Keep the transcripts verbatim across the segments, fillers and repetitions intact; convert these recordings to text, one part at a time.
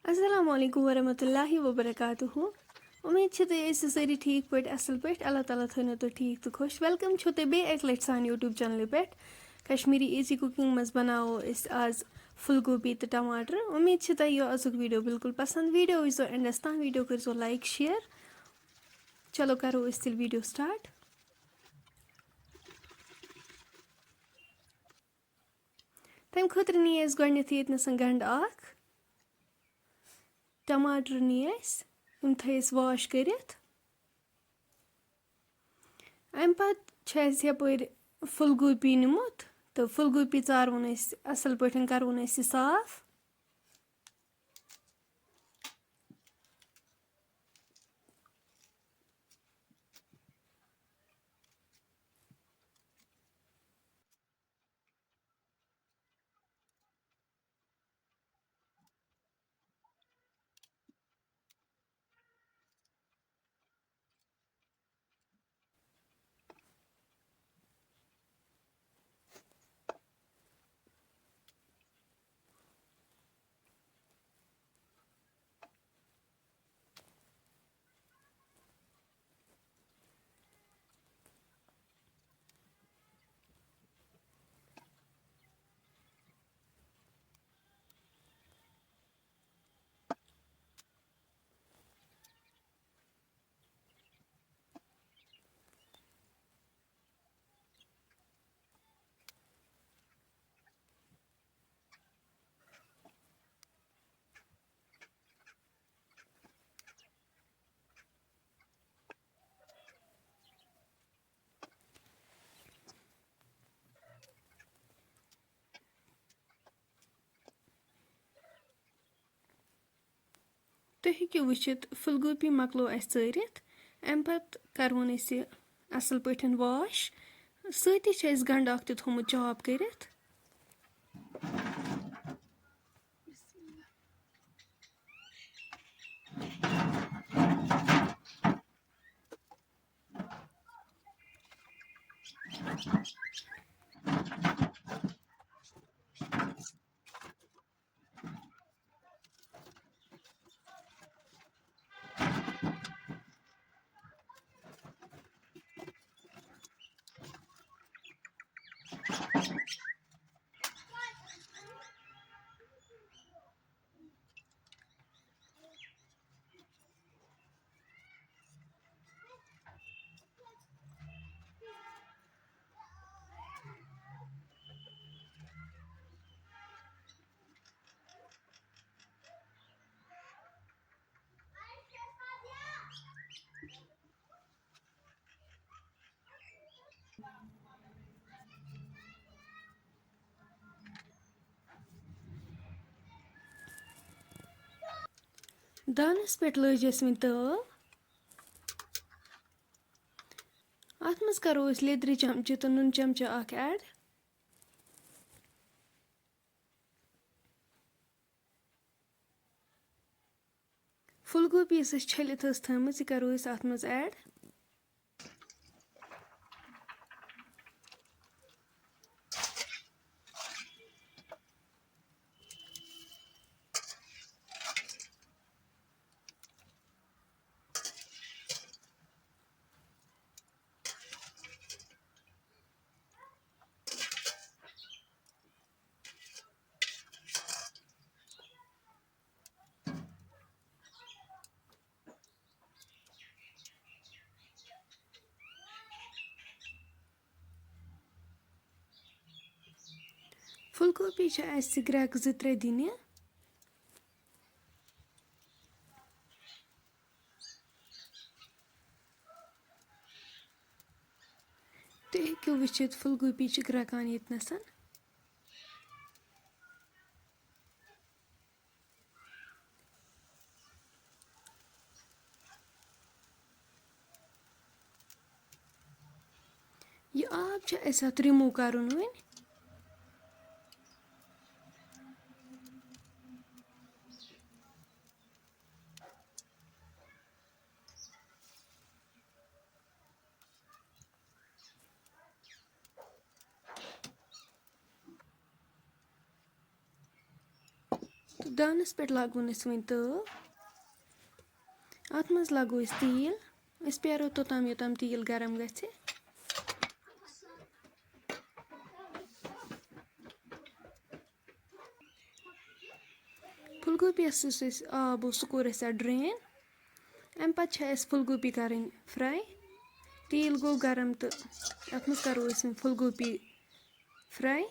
السلام علیکم ورحمۃ اللہ وبرکاتہ۔ امید چھِ تُہۍ ٲسِو سٲری ٹھیٖک پٲٹھۍ، اَصٕل پٲٹھۍ۔ اللہ تعالیٰ تھٲینو تُہۍ ٹھیٖک تہٕ خۄش۔ ویلکم چھِو تُہۍ بیٚیہِ اَکہِ لَٹہِ سانہِ YouTube چینلہِ پٮ۪ٹھ، کشمیٖری ایٖزی کُکِنٛگ منٛز بَناوو أسۍ آز پھُل گوبی تہٕ ٹماٹر۔ امید چھِ تۄہہِ یہِ آزُک ویٖڈیو بالکل پسنٛد۔ ویٖڈیو وٕچھزیو اینڈَس تام، ویٖڈیو کٔرۍزیو لایک، شیئر۔ چلو کَرو أسۍ تیٚلہِ ویٖڈیو start۔ تَمہِ خٲطرٕ نی اَسہِ گۄڈٕنٮ۪تھٕے ییٚتنَس گَنٛڈٕ اَکھ، ٹماٹر نی اَسہِ، یِم تھٲے اَسہِ wash کٔرِتھ۔ اَمہِ پَتہٕ چھُ اَسہِ یَپٲرۍ پھُل گوبی نیُمُت، تہٕ پھُل گوبی ژارون أسۍ اَصٕل پٲٹھۍ، کَرون أسۍ یہِ صاف۔ تُہۍ ہیٚکِو وٕچھِتھ، پھُل گوبی مۄکلو اَسہِ ژٲرِتھ۔ اَمہِ پَتہٕ کَرون أسۍ یہِ اَصٕل پٲٹھۍ wash۔ سۭتی چھِ اَسہِ گَنٛڈٕ اَکھ تہِ تھوٚمُت chop کٔرِتھ۔ دانَس پٮ۪ٹھ لٲج اَسہِ وۄنۍ تٲو۔ اَتھ منٛز کَرو أسۍ لیٚدرِ چمچہٕ تہٕ نُن چمچہٕ اَکھ add۔ پھُل گوبی یۄس اَسہِ چھٔلِتھ ٲس تھٲومٕژ، یہِ کَرو أسۍ اَتھ منٛز add۔ پھُل گوبی چھِ اَسہِ گرٛٮ۪کہٕ زٕ ترٛےٚ دِنہِ۔ تُہۍ ہیٚکِو وٕچھِتھ، پھُل گوبی چھِ گرٛٮ۪کان ییٚتنَس۔ یہِ آب چھُ اَسہِ اَتھ remove کَرُن وۄنۍ۔ دانَس پٮ۪ٹھ لاگون أسۍ وۄنۍ تٲو۔ اَتھ منٛز لاگو أسۍ تیٖل۔ أسۍ پیارو توٚتام، یوٚتام تیٖل گرم گژھِ۔ پھُلگوٗپی یَس یُس اَسہِ آب اوس، سُہ کوٚر اَسہِ اَتھ drain۔ اَمہِ پَتہٕ چھِ اَسہِ پھُلگوٗپی کَرٕنۍ fry۔ تیٖل گوٚو گرم تہٕ اَتھ منٛز کَرو أسۍ وۄنۍ پھُلگوٗپی fry۔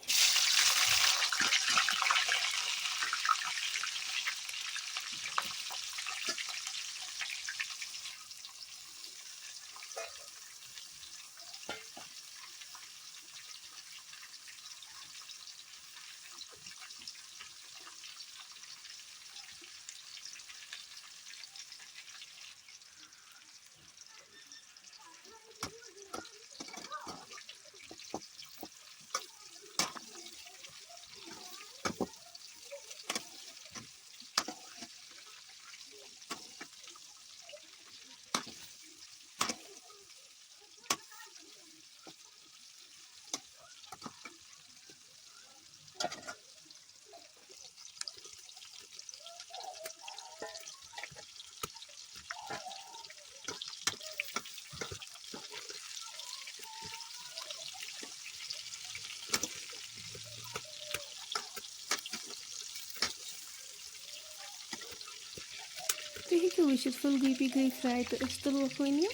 تُہۍ ہیٚکِو وٕچھِتھ، پھُل گوٗپی گٔے fry تہٕ أسۍ تُلوکھ وۄنۍ یِم۔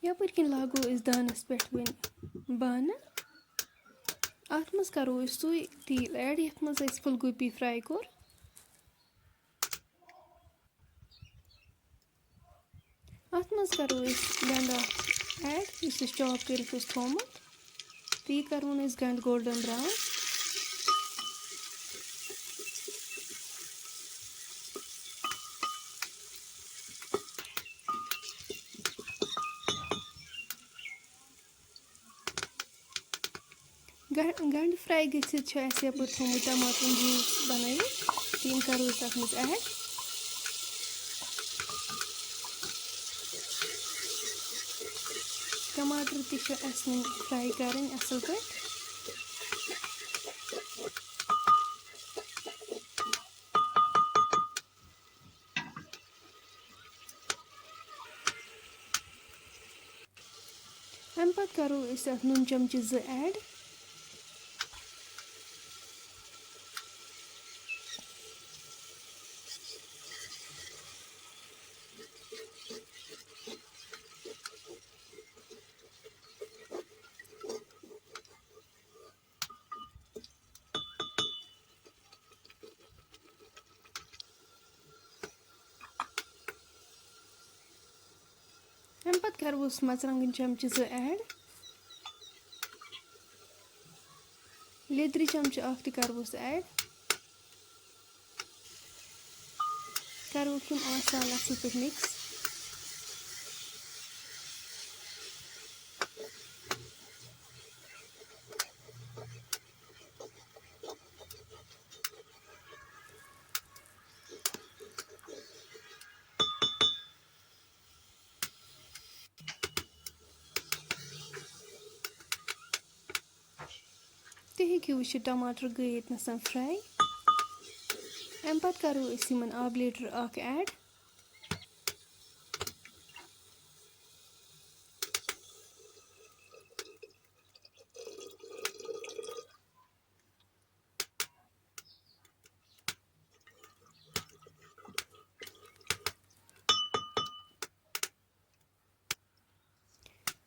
یَپٲرۍ کِنۍ لاگو أسۍ دانَس پٮ۪ٹھ وۄنۍ بانہٕ۔ اَتھ منٛز کَرو أسۍ سُے تیٖل add، یَتھ منٛز اَسہِ پھُل گوٗپی fry کوٚر۔ اَتھ منٛز کَرو أسۍ گَنٛڈٕ اَکھ add، یُس أسۍ chop کٔرِتھ اوس تھوٚومُت۔ تہٕ یہِ کَرون أسۍ گَنٛڈٕ golden brown۔ گَ-، گَنٛڈٕ fry گٔژھِتھ چھُ اَسہِ یَپٲرۍ تھوٚومُت ٹماٹرَن juice بَنٲوِتھ، تہٕ یِم کَرو أسۍ اَتھ منٛز add۔ ٹماٹر تہِ چھِ اَسہِ وۄنۍ fry کَرٕنۍ اَصٕل پٲٹھۍ۔ اَمہِ پَتہٕ کَرو أسۍ اَتھ نُن چَمچہٕ زٕ add۔ اَمہِ پَتہٕ کَرٕ بہٕ مَرژٕوانٛگَن چَمچہٕ زٕ add۔ لیٚدرِ چَمچہٕ اَکھ تہِ کَرٕ بہٕ add۔ کَرٕ بہٕ یِم آسان اَصٕل پٲٹھۍ mix۔ تُہۍ ہیٚکِو وٕچھِتھ، ٹماٹر گٔے ییٚتہِ نَسَن fry۔ اَمہِ پَتہٕ کَرو أسۍ یِمَن آبہٕ لیٖٹر اَکھ add۔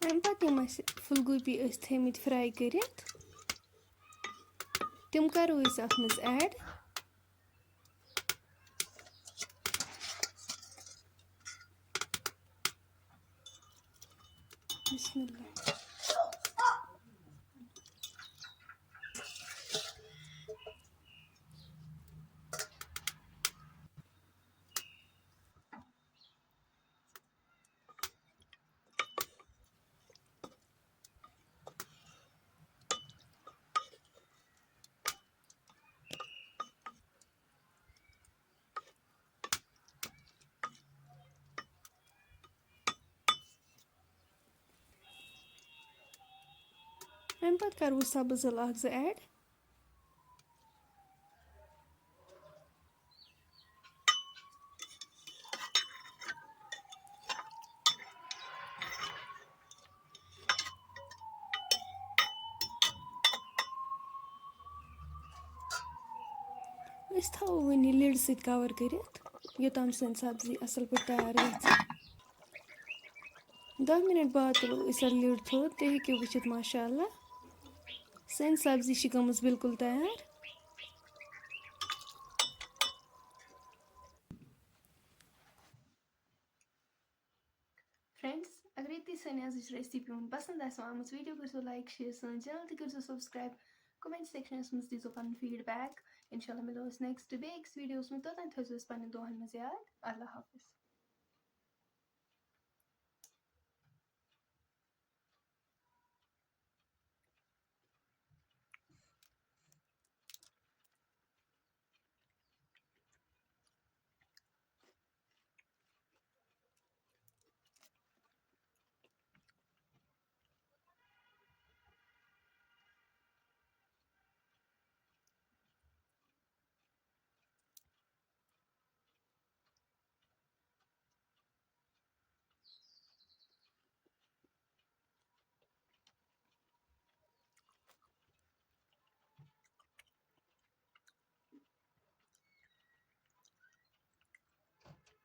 اَمہِ پَتہٕ یِم اَسہِ پھُل گوٗپی ٲسۍ تھٲومٕتۍ fry کٔرِتھ، تِم کَرو أسۍ اَتھ منٛز add۔ بسم اللہ۔ اَمہِ پَتہٕ کَرٕ بہٕ سَبٕز ٲلہٕ اَکھ زٕ add۔ أسۍ تھاوو وۄنۍ یہِ lid سۭتۍ cover کٔرِتھ، یوٚتام سٲنۍ سبزی اَصٕل پٲٹھۍ تیار گژھِ۔ دَہ مِنَٹ بعد تُلو أسۍ اَتھ lid تھوٚد، تُہۍ ہیٚکِو وٕچھِتھ، ماشاء اللہ، سٲنۍ سبزی چھِ گٔمٕژ بالکل تیار۔ Friends، اگرے تُہۍ سٲنۍ أزِچ recipe ہُنٛد پسنٛد آسہِ آمٕژ، video کٔرۍزیو like، share، سٲنۍ channel تہِ کٔرۍزیو subscribe، comment sectionس منٛز دیٖزیو پنُن feedback۔ انشاءاللہ مِلو أسۍ next بیٚیہِ أکِس videoس منٛز، توٚتام تھٲیزیو أسۍ پنٕنٮ۪ن دُعاہن منٛز یاد۔ اللہ حافظ۔